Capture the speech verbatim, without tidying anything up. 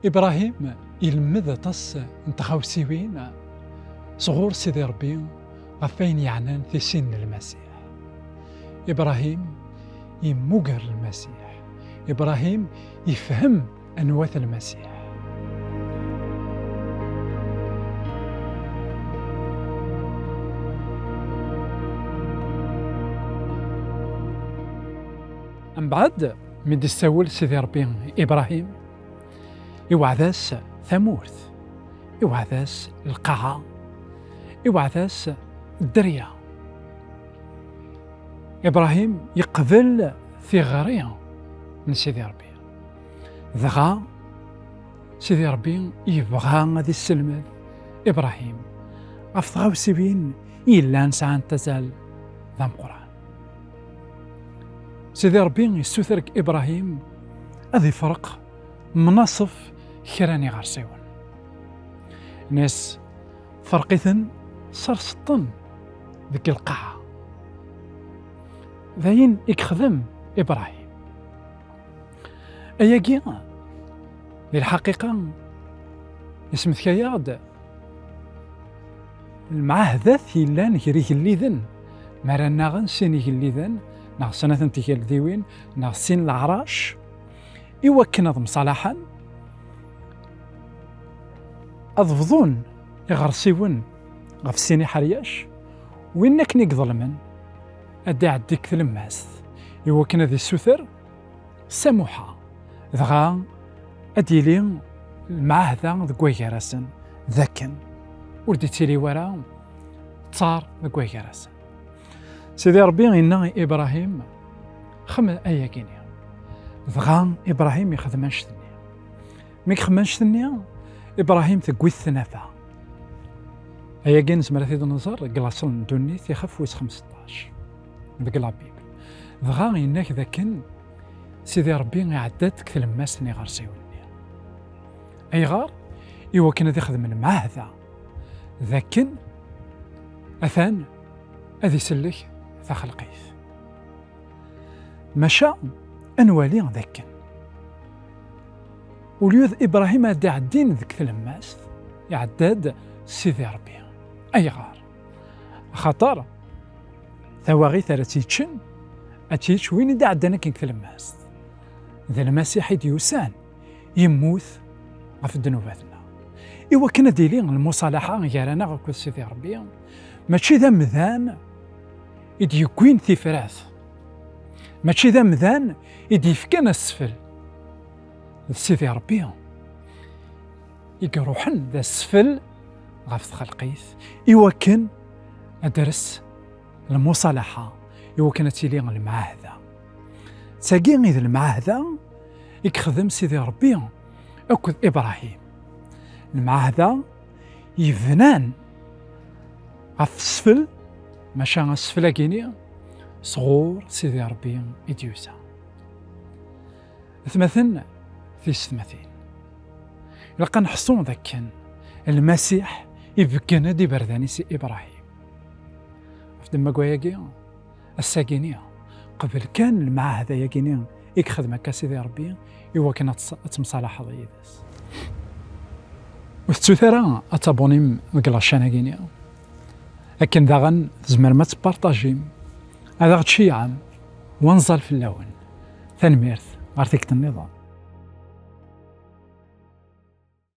Ibrahim ilemmed aṭas n tɣawsiwin sɣur Sidi Ṛebbi ɣef wayen yeɛnan tisin n Lmasiḥ. Ibrahim yemmuger Lmasiḥ. Ibrahim yefhem anwa-t Lmasiḥ. Mbeɛd mi d-issawel Sidi Ṛebbi i Ibrahim, iweɛɛed-as tamurt, iweɛɛed-as lqaɛa, iweɛɛed-as dderya. Ibrahim yeqbel tiɣri n Sidi Ṛebbi. Dɣa Sidi Ṛebbi yebɣa ad isselmed Ibrahim ɣef tɣawsiwin yellan sɛant azal d ameqqran. Sidi Ṛebbi yessuter deg Ibrahim ad ifreq mnaṣef kra n iɣersiwen. Nis ferq-iten, serseṭ-ten deg lqaɛa. D ayen i yexdem Ibrahim. Ayagi, di lḥaqiqa, yesmetka-yaɣ-d lemɛahdat yellan gar igelliden, mi ara nnaɣen sin igelliden, neɣ snat n tgeldiwin, neɣ sin leɛrac, i wakken ad mṣalaḥen, ad bḍun iɣersiwen ɣef sin iḥeryac, win akken i iḍelmen ad d-iɛeddi deg tlemmast, i wakken ad issuter samuḥa, dɣa ad d-yili lemɛahda deg wagar-asen, d akken ur d-ittili wara ttar deg wagar-asen. Sidi Ṛebbi yenna i Ibrahim, xdem ayagi-nni. Dɣa Ibrahim yexdem annect-nni. Mi yexdem annect-nni, Ibrahim tewwi-t tnafa. Ayagi nezmer ad t-id-nẓer deg laṣel n ddunit, ixef wis xemseṭṭac deg la Bible. Dɣa yenna-k d akken Sidi Ṛebbi iɛedda-d deg tlemmast n iɣersiwen-nni. Ayɣer? I wakken ad ixdem lemɛahda d akken atan ad isellek taxelqit. Maca ad nwali d akken, au lieu d Ibrahim ad d-iɛeddin deg tlemmast, iɛedda-d Sidi Ṛebbi. Ayɣer? Axaṭer tawaɣit ara tt-yeččen, ad tt-yečč win i d-iɛeddan akken deg tlemmast. D Lmasiḥ i d-yusan, yemmut ɣef ddnubat-nneɣ. I wakken ad d-tili lmuṣalaḥa gar-aneɣ akked Sidi Ṛebbi, mačči d amdan i d-yewwin tifrat, mačči d amdan i d-yefkan asfel. D Sidi Ṛebbi i iruḥen d asfel ɣef txelqit, i wakken ad d-res lmuṣalaḥa, i wakken ad tili lemɛahda. D tagi i d lemɛahda i yexdem Sidi Ṛebbi akked Ibrahim. Lemɛahda yebnan ɣef usfel, maca asfel-agi-ni sɣur Sidi Ṛebbi i d-yusa. Atmaten, tisetmatin, ilaq ad neḥṣu d akken Lmasiḥ ibeggen-d iberdan-is i Ibrahim. Ɣef ddemma n wayagi, ass-agi-ni, qbel kan lemɛahda-agi-ni i yexdem akka Sidi Ṛebbi, i wakken ad ts-, ad temṣalaḥeḍ yid-s. Ur tettut ara ad tabunim deg lačan-agi-ni, akken daɣen tzemrem ad tparṭajim, ad aɣ-tceyɛem, wa nẓal fell-awen. Tanemmirt, ɣer tikkelt nniḍen.